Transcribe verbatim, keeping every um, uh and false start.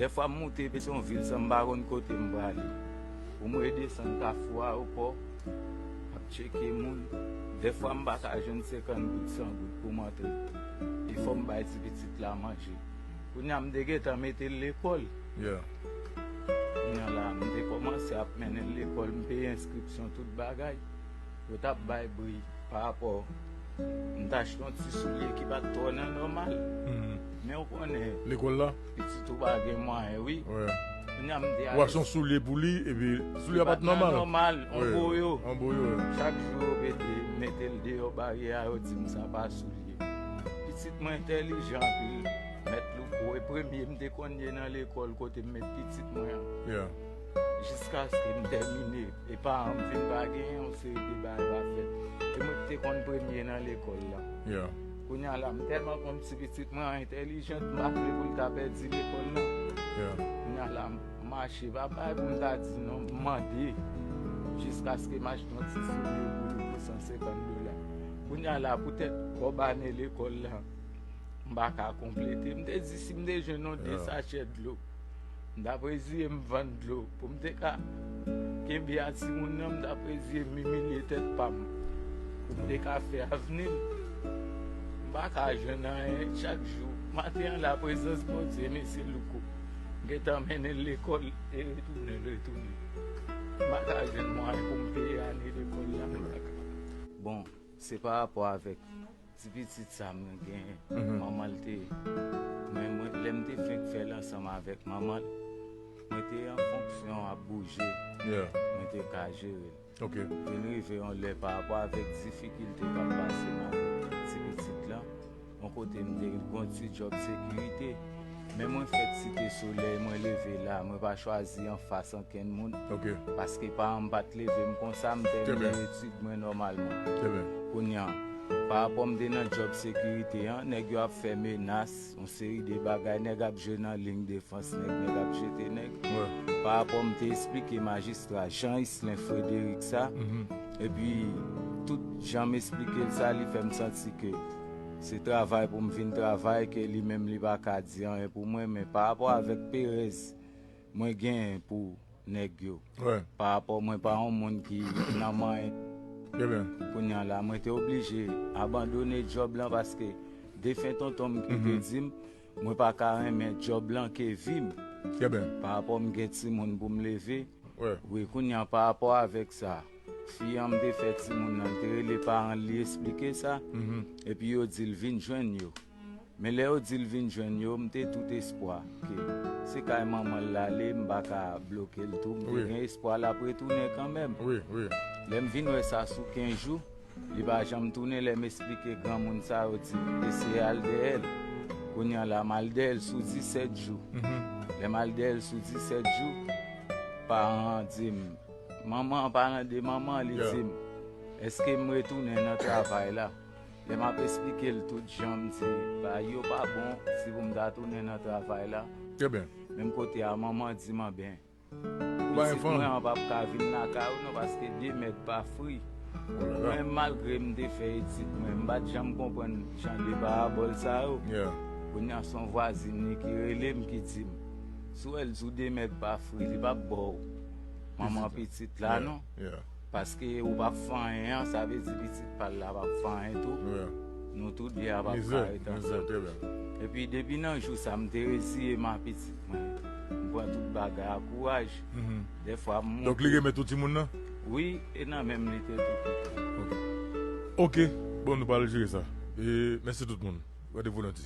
Dèfwa m moute Petyonvil san m pa konn kote m prale. Pou m redesann Kafou Ayewopò, ap tcheke moun. Dèfwa m pa ka jwenn senkant goud, san goud pou m antre. Pi fò m bay ti pitit la manje. Kounye a m te gentan mete l lekòl. Yeah. Kounye a la, m te kòmanse ap mennen l lekòl, m peye enskripsyon, tout bagay. Yo t ap bay bri pa rapò. M t achte yon ti soulye ki pa t twò nan nòmal. Mhm. Men w konnen, Lekòl la? pitit ou pa gen mwayen, wi. Wè. Kounye a m te Ou achte yon soulye pou li, epi soulye a pa t nòmal. Nòmal, on Wè. Boyo. On Boyo, wè. Chak jou yo mete, mete l deyò baryè a, yo di m sa pa soulye. Pitit mwen entèlijan anpil, mèt Louko, e premye m te konn ye nan lekòl kote m met pitit mwen an. Yeah. Jiskaske m tèmine, e paran m vin pa genyen, yon seri de bagay pa fèt. E mwen ki te konn premye nan lekòl la. Yeah. Kounye a la, m tèlman konn ti pitit mwen an entèlijan, m pa vle pou l ta pèdi lekòl nan. Yeah. Kounye a la, m mache, pa bay pou m ta di non, m mande. Jiskaske m achte yon ti soulye pou li pou san senkant dola. Kounye a la, poutèt kòb ane lekòl la, m pa ka konplete. M te di si m te jwenn yon de Yeah. sachè dlo, m t ap reziye m vann dlo. Pou m te ka kenbe a timoun nan, m t ap reziye m imilye tèt pa m. Pou m te ka fè avni l. M pa ka jwenn anyen chak jou. Maten an la, prezans Bondye, mesye Louko. M gentan mennen l lekòl, e retounen, l retounen. M pa ka jwenn mwayen pou m peye ane lekòl la, m pa ka. Bon, se pa rapò avèk ti pitit sa mwen genyen. Mhm. Manman l te. Mwen, mwen, lè m te fenk fè l ansanm avèk manman l, mwen te an fonksyon ap bouje. Yeah. Mwen te ka jere l. Ok. Vin rive yon lè pa rapò avèk difikilte k ap pase m avèk ti pitit lan, yon kote m te gon ti djòb sekirite. Men mwen fèt Site Solèy, mwen leve la, mwen pa chwazi anfas ankenn moun. Ok. Paske paran m pa t leve m konsa, m Trè tèmine byen. etid mwen nòmalman. Trè byen. Kounye a, pa rapò m te nan djòb sekirite an, nèg yo ap fè menas, yon seri de bagay, nèg ap jwe nan liy defans nèg, nèg ap jete nèg. Wè. Pa rapò m te esplike majistra Jean Islin Frederick sa, Mhm. epi tout jan m esplike l sa, li fè m santi ke se travay pou m vin travay, ke li menm li pa ka di anyen pou mwen, men pa rapò avèk perèz mwen genyen pou nèg yo. Wè. Pa rapò mwen pa yon moun ki nan manyen. Trè byen. Kounye a la, mwen te oblije abandone djòb lan paske defen tonton m ki te Mhm. di m, mwen pa ka renmen djòb lan ke vi m. Trè byen. Pa rapò m gen timoun pou m leve. Wè. Wi, kounye a pa rapò avèk sa, fi an m te fè timoun nan, l te rele paran l, li esplike sa, Mhm. epi yo di l vin jwenn yo. Men lè yo di l vin jwenn yo, m te tout espwa ke se kay manman l l ale, m pa ka bloke l tou. M te Wi. Gen espwa l ap retounen kanmenm. Wi, wi. Lè m vin wè sa sou kenz jou, li pa janm tounen. Lè m esplike granmoun sa, yo di m eseye al dèyè l. Kounye a la, m al dèyè l sou disèt jou. Mhm. Lè m al dèyè l sou disèt jou, paran an di m, manman an pa nan de manman, li Yeah. di m, èske m retounen nan travay la? Lè m ap esplike l tout jan, m di, bagay yo pa bon, si pou m ta tounen nan travay la. Trè byen. Menm kote a, manman di m, anben, Ou pa gen pitit fanm? Mwen an p ap ka vin lakay ou non, paske de mèg pa fri. Oh là là. Mwen, malgre m te fè etid mwen, m pa t janm konprann jan de parabòl sa yo. Yeah. Kounye a, se yon vwazin li ki rele m, ki di m, si w wè l di w de mèg pa fri, li p ap ba w manman pitit la, non. Yeah. Paske ou p ap fè anyen an, sa vle di pitit pa l la p ap fè anyen tou. Yeah. Nou tou de a p ap Mizè, ka ret mizè, ansanm. trè byen. Epi depi nan jou sa, m te reziye m a pitit mwen. M pran tout bagay a kouraj. Mhm. Dèfwa m Donk li remèt ou timoun nan? Wi, e nan men m li te tou kite. Ok. Ok, bon, nou pral jere sa. E mèsi tout moun. Randevou lendi.